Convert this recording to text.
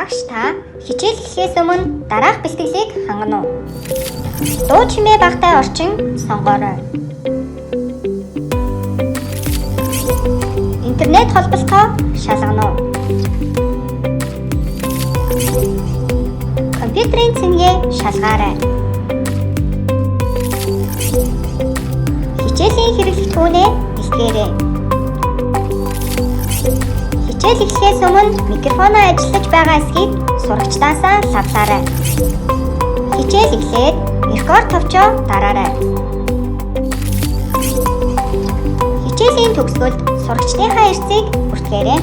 Багш та хичээл эхлэхээс өмнө дараах бэлтгэлийг хангана уу? Дуу чимээ багатай орчин сонгоорой. Интернет холболтоо шалгана уу? Компьютерийн цэнгээ шалгаарай. Хичээлийн хэрэглэгдэхүүнээ бэлтгээрэй. Хичээл эхлэхээс өмнө микрофоноо ажиллаж байгаа эсэхийг сурагчдаасаа лавлаарай. Хичээл эхлээд рекорд товчоо дараарай. Хичээлийн төгсгөлд сурагчдынхаа эрсийг бүртгээрэй.